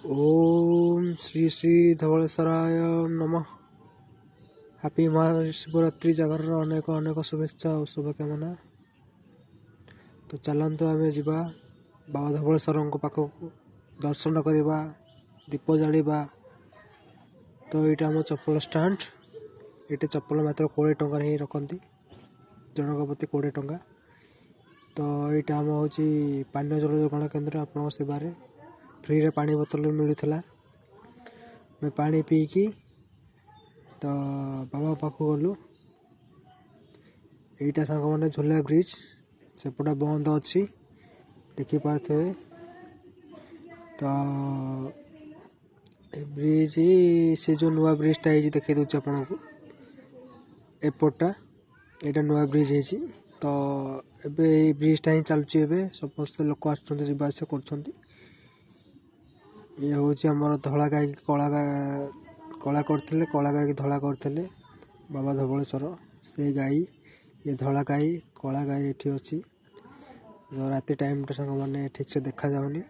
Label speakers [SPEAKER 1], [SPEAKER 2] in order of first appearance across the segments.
[SPEAKER 1] ଓମ୍ ଶ୍ରୀ ଶ୍ରୀ ଧବଳେଶ୍ୱରାୟ ନମଃ। ହାପି ମହାଶିବରାତ୍ରି ଜାଗରର ଅନେକ ଅନେକ ଶୁଭେଚ୍ଛା ଓ ଶୁଭକାମନା। ତ ଚାଲନ୍ତୁ ଆମେ ଯିବା ବାବା ଧବଳେଶ୍ୱରଙ୍କ ପାଖକୁ, ଦର୍ଶନ କରିବା, ଦୀପ ଜାଳିବା। ତ ଏଇଟା ଆମ ଚପଲ ଷ୍ଟାଣ୍ଡ। ଏଇଟା ଚପଲ ମାତ୍ର 20 ଟଙ୍କାରେ ହିଁ ରଖନ୍ତି, ଜଣଙ୍କ ପ୍ରତି 20 ଟଙ୍କା। ତ ଏଇଟା ଆମ ହେଉଛି ପାନୀୟ ଜଳ ଯୋଗାଣ କେନ୍ଦ୍ର, ଆପଣଙ୍କ ସେବାରେ। ଫ୍ରିରେ ପାଣି ବୋତଲ ବି ମିଳୁଥିଲା। ଆମେ ପାଣି ପିଇକି ତ ବାବା ପାଖକୁ ଗଲୁ। ଏଇଟା ସାଙ୍ଗମାନେ ଝୁଲା ବ୍ରିଜ୍, ସେପଟେ ବନ୍ଦ ଅଛି, ଦେଖିପାରୁଥିବେ। ତ ଏ ବ୍ରିଜ୍, ସେ ଯେଉଁ ନୂଆ ବ୍ରିଜ୍ଟା ହେଇଛି ଦେଖେଇ ଦେଉଛି ଆପଣଙ୍କୁ। ଏପଟଟା ଏଇଟା ନୂଆ ବ୍ରିଜ୍ ହେଇଛି। ତ ଏବେ ଏଇ ବ୍ରିଜ୍ଟା ହିଁ ଚାଲୁଛି। ଏବେ ସମସ୍ତେ ଲୋକ ଆସୁଛନ୍ତି, ଯିବା ଆସିବା କରୁଛନ୍ତି। ଇଏ ହେଉଛି ଆମର ଧଳା ଗାଈ କଳା କଳା କରିଥିଲେ, କଳା ଗାଈକି ଧଳା କରିଥିଲେ ବାବା ଧବଳେଶ୍ୱର। ସେଇ ଗାଈ ଇଏ ଧଳା ଗାଈ, କଳା ଗାଈ ଏଠି ଅଛି। ରାତି ଟାଇମ୍ଟା ସାଙ୍ଗମାନେ ଠିକ୍ସେ ଦେଖାଯାଉନି।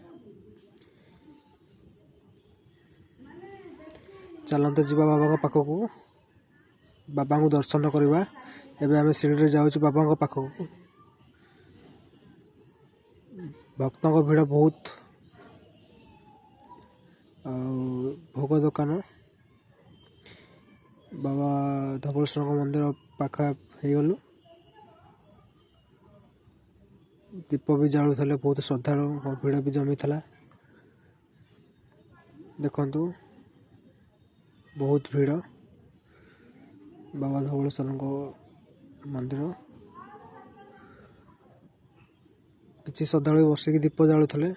[SPEAKER 1] ଚାଲନ୍ତୁ ଯିବା ବାବାଙ୍କ ପାଖକୁ, ବାବାଙ୍କୁ ଦର୍ଶନ କରିବା। ଏବେ ଆମେ ସିଡ଼ିରେ ଯାଉଛୁ ବାବାଙ୍କ ପାଖକୁ। ଭକ୍ତଙ୍କ ଭିଡ଼ ବହୁତ। ଆଉ ଭୋଗ ଦୋକାନ। ବାବା ଧବଳେଶ୍ୱରଙ୍କ ମନ୍ଦିର ପାଖ ହେଇଗଲୁ। ଦୀପ ବି ଜାଳୁଥିଲେ ବହୁତ ଶ୍ରଦ୍ଧାଳୁ, ଭିଡ଼ ବି ଜମିଥିଲା। ଦେଖନ୍ତୁ ବହୁତ ଭିଡ଼ ବାବା ଧବଳେଶ୍ୱରଙ୍କ ମନ୍ଦିର। କିଛି ଶ୍ରଦ୍ଧାଳୁ ବସିକି ଦୀପ ଜାଳୁଥିଲେ।